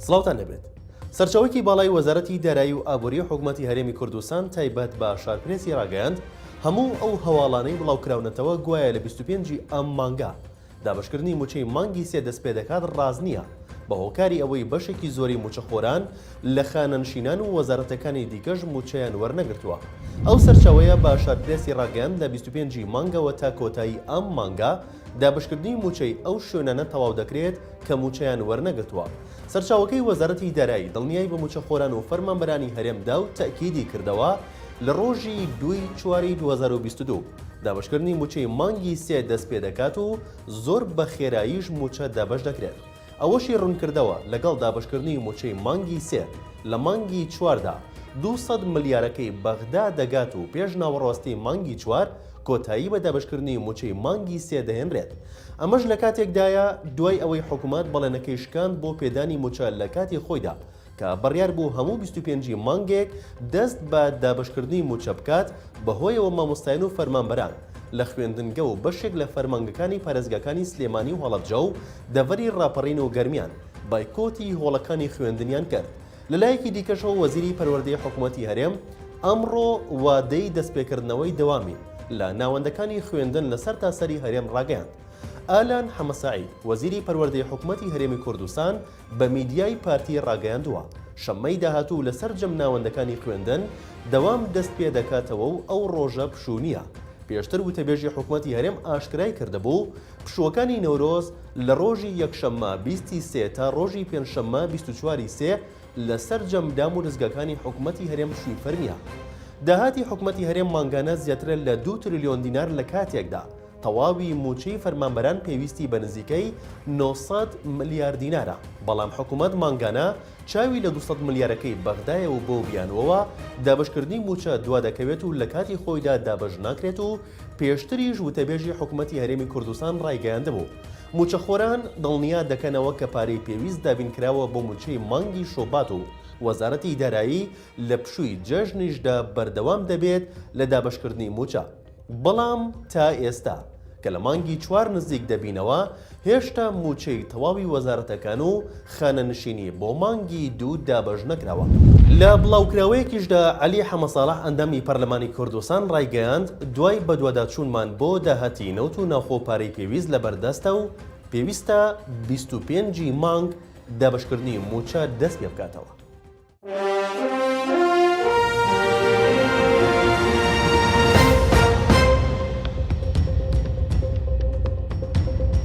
سڵاوتان لێبێت. سەرچاوەیەکی باڵای وەزارەتی دارایی و ئابووری حکومەتی هەرێمی کوردستان تایبەت بە شارپرێسی ڕاگەیاند، هەموو ئەو هەواڵانەی بڵاوکراونەتەوە گوایە لە 25 ی ئەم مانگە دابەشکردنی مووچەی مانگی سێ دەستپێدەکات ڕاست نییە بە هۆکاری ئەوەی بەشێکی زۆری مووچەخۆران لە خانەنشینان و وەزارەتەکانی دیکەش مووچەیان وەرنەگرتووە. ئەو سەرچاوەیە بە شارپرێسی ڕاگەیاند لە 25 ی مانگەوە تا کۆتایی ئەم مانگە دابەشکردنی مووچەی ئەو شوێنانە تەواو دەکرێت کە مووچەیان وەرنەگرتووە. سەرچاوەکەی وەزارەتی دارایی دڵنیای بە مووچەخۆران و فەرمانبەرانی هەرێم دا و تەئکیدی کردەوە لە ڕۆژی دووی چواری 2022 دابەشکردنی مووچەی مانگی سێ دەستپێدەکات و زۆر بە خێراییش مووچە دابەش دەکرێت. ئەوەشی ڕوونکردەوە، لەگەڵ دابەشکردنی مووچەی مانگی سێ لە مانگی چواردا 200 ملیارەکەی بەغدا دەگات و پێش ناوەڕاستی مانگی چوار کۆتایی بە دابەشکردنی مووچەی مانگی سێ دەهێنرێت. ئەمەش لەکاتێکدایە، دوای ئەوەی حکومەت بەڵێنەکەی شکاند بۆ پێدانی مووچە لە کاتی خۆیدا، کە بڕیار بوو هەموو 25 ی مانگێک دەست بە دابەشکردنی مووچە بکات، بەهۆیەوە مامۆستایان و فەرمانبەران لە خوێندنگە و بەشێک لە فەرمانگەکانی پارێزگاکانی سلێمانی و هەڵەبجە و دەڤەری ڕاپەڕین و گەرمیان بایکۆتی هۆڵەکانی خوێندنیان کرد. لەلایەکی دیکەشەوە وەزیری پەروەردەی حکومەتی هەرێم ئەمڕۆ وادەی دەستپێکردنەوەی دەوامی لە ناوەندەکانی خوێندن لە سەرتاسەری هەرێم ڕاگەیاند. ئالان حەمەسەعید، وەزیری پەروەردەی حکومەتی هەرێمی کوردستان بە میدیای پارتی ڕاگەیاندووە، شەممەی داهاتوو لە سەرجەم ناوەندەکانی خوێندن دەوام دەستپێدەکاتەوە و ئەو ڕۆژە پشوو نییە. پێشتر وتەبێژی حکومەتی هەرێم ئاشکرای کردبوو، پشووەکانی نەورۆز لە ڕۆژی یەکشەممە 20 ی سێ تا ڕۆژی پێنجشەممە 24 ی سێ لە سەرجەم دام و دەزگاکانی حکومەتی هەرێم پشووی فەرمییە. داهاتی حکومەتی هەرێم مانگانە زیاترە لە دوو تریلیۆن دینار لە کاتێکدا تەواوی مووچەی فەرمانبەران پێویستی بە نزیکەی 900 ملیار دینارە، بەڵام حکومەت مانگانە چاوی لە 200 ملیارەکەی بەغدایە و بەو بیانووەوە دابەشکردنی مووچە دوادەکەوێت و لە کاتی خۆیدا دابەش ناکرێت و پێشتریش وتەبێژی حکومەتی هەرێمی کوردستان ڕایگەیاندبوو، مووچەخۆران دڵنیا دەکەنەوە کە پارەی پێویست دابینکراوە بۆ مووچەی مانگی شوبات و وەزارەتی دارایی لە پشووی جەژنیشدا بەردەوام دەبێت لە دابەشکردنی مووچە. بەڵام تا ئێستا کە لە مانگی چوار نزیک دەبینەوە هێشتا مووچەی تەواوی وەزارەتەکان و خانەنشینی بۆ مانگی دوو دابەش نەکراوە. لە بڵاوکراوەیەکیشدا عەلی حەمەساڵح ئەندامی پەرلەمانی کوردستان ڕایگەیاند، دوای بەدواداچوونمان بۆ داهاتی نەوت و ناوخۆ پارەی پێویست لەبەردەستە و پێویستە 25 ی مانگ دابەشکردنی مووچە دەستپێبکاتەوە.